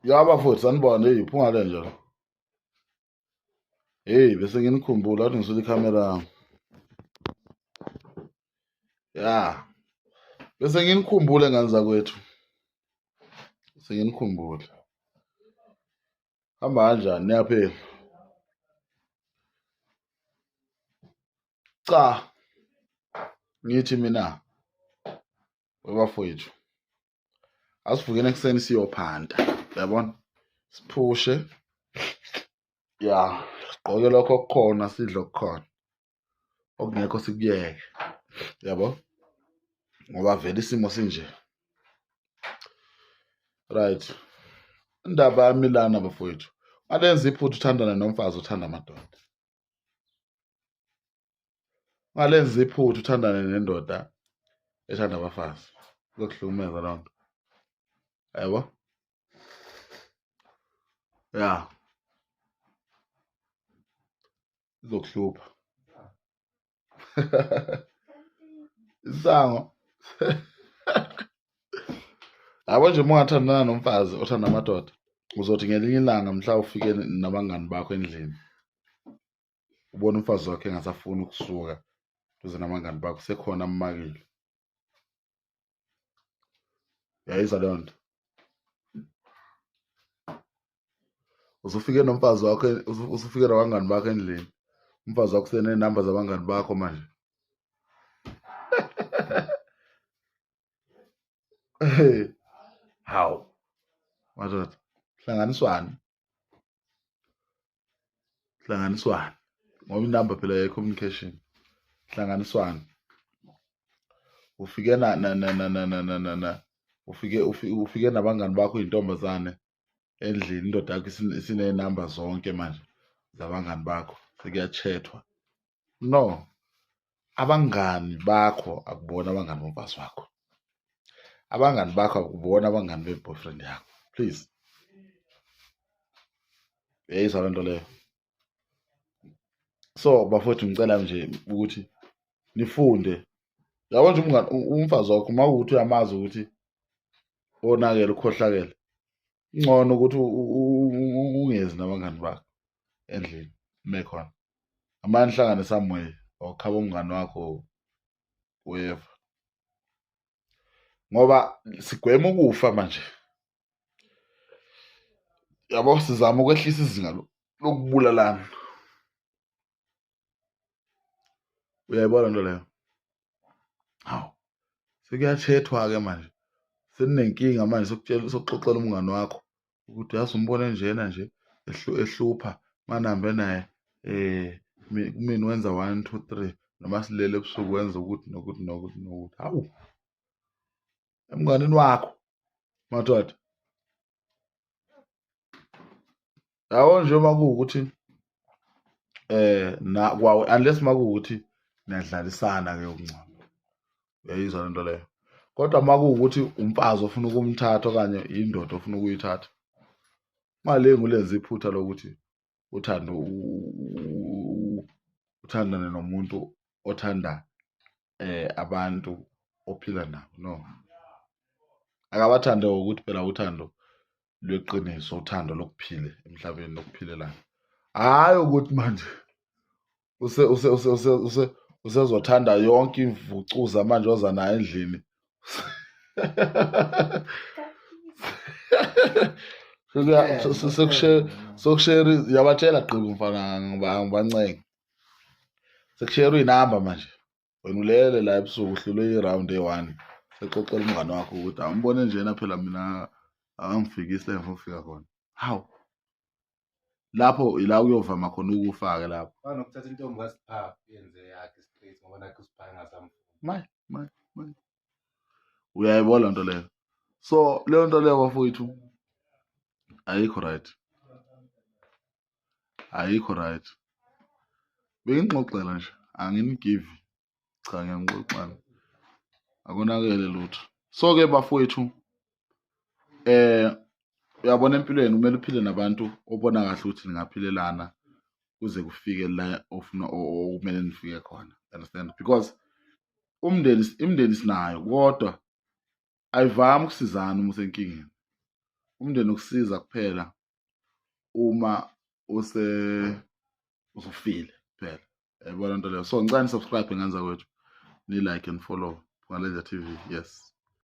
Ya bafowethu sanibona, hey phunga le nje la. Hey bese nginikhumbula athi ngisula ikhamera yami. Ya. Bese nginikhumbule ngane zakwethu. Senginikhumbule. Hamba kanjani niyaphila? Cha. Ngithi mina webafowethu asivukeni ekuseni siyophanta uyabona siphushe ya sigqoke lokho okukhona sidle okukhona okungekho sikuyeke yabo ngoba vele isimo sinje right indaba yami lana bafowethu alenza iphutha uthandana nomfazi uthanda amadoda Ungalenzi iphutha uthandane nendoda ethanda abafazi. Izokuhlukumeza loo nto. Yabo? Ya. Izokuhlupha. Isango. Yabo nje uma ungathandana nomfazi othanda amadoda, uzothi ngelinye ilanga mhla ufike nabangani bakho endlini ubona umfazi wakhe engasafuni ukusuka duze nabangani bakho sekhona ammakile uyayizwa leyo nto usufike nomfazi wakho usufike nabangani bakho endlini umfazi wakho useney'namba zabangani bakho manje hawu madoda hlanganiswani hlanganiswani ngoba inamba phela ye-communication hlanganiswani ufike na na na na na na na na na ufike ufike nabangani bakho intombazane endlini indoda yakho isiney'namba zonke manje zabangani bakho sekuyachethwa no abangani bakho akubona abangani bomfazi wakho abangani bakho akubona abangani be-boyfriend yakho please uyayizwa le nto leyo so bafowethu ngicela nje ukuthi nifunde yabo nje umngani umfazi wakho uma kuwukuthi uyamazi ukuthi wonakele ukhohlakele ngcono ukuthi ungezi nabangani bakho endlini ume khona amanye nihlangane somewhere or khaba umngani wakho whoever ngoba sigwema ukufa manje yabo sizama ukwehlisa izinga lokubulalana uyayibona nto leyo hawu sekuyathethwa-ke manje seninenkinga manje sokutshela sokuxoxela umngani wakho ukuthi yazi umbone njena nje ehlupha manihambe naye eh kumina wenza 1 2 3 noma silele ebusuku wenza ukuthi nokuthi nokuthi nokuthi hawu emnganini wakho madoda yabo nje uma kuwukuthi eh na kwawe unless makuwukuthi niyadlalisana ke okuncane uyayizwa lento leyo kodwa uma kuwukuthi umfazi ofuna ukumthatha okanye indoda ofuna ukuyithatha ungalingi ulenze iphutha lokuthi uthande uthandane nomuntu othanda eh abantu ophila nabo no akabathande ngokuthi phela uthando lweqiniso uthando lokuphile emhlabeni lokuphilelana hhayi ukuthi manje use use use use use usezothanda yonke imvucuza manje oza nayo endlini sokushare yabatshela gqiba mfana ngibancenge sekushare inamba manje wena ulele la ebusuku uhlulwe i-round eyi-one sexoxela umngane wakho ukuthi awumbone njena phela mina akangifikisi la ngifuna ukufika khona hawu lapho ila kuyovama khona ukufa-ke lapho Banokuthatha intombi kaSipha yenze yakhe straight ngoba nakho uSipha engasamfuni. Maye, maye, maye. Uyayibona nto leyo. So leyo nto leyo bafowethu ayikho right. Ayikho right. Bengingixoxela nje, anginigivi. Cha ngiyangixoxela. Akonakele lutho. So ke bafowethu eh uyabona empilweni kumele uphile nabantu obona kahle ukuthi ningaphilelana kuze kufike la ofuna okumele nifike khona understand because umndeni imndeni sinayo kodwa ayivami ukusizana uma usenkingeni Umndeni ukusiza kuphela uma usufile kuphela, yayibona nto leyo. So ngicela ni-subscribe, ngane zakwethu, ni-like and follow Phumalenja TV. Yes.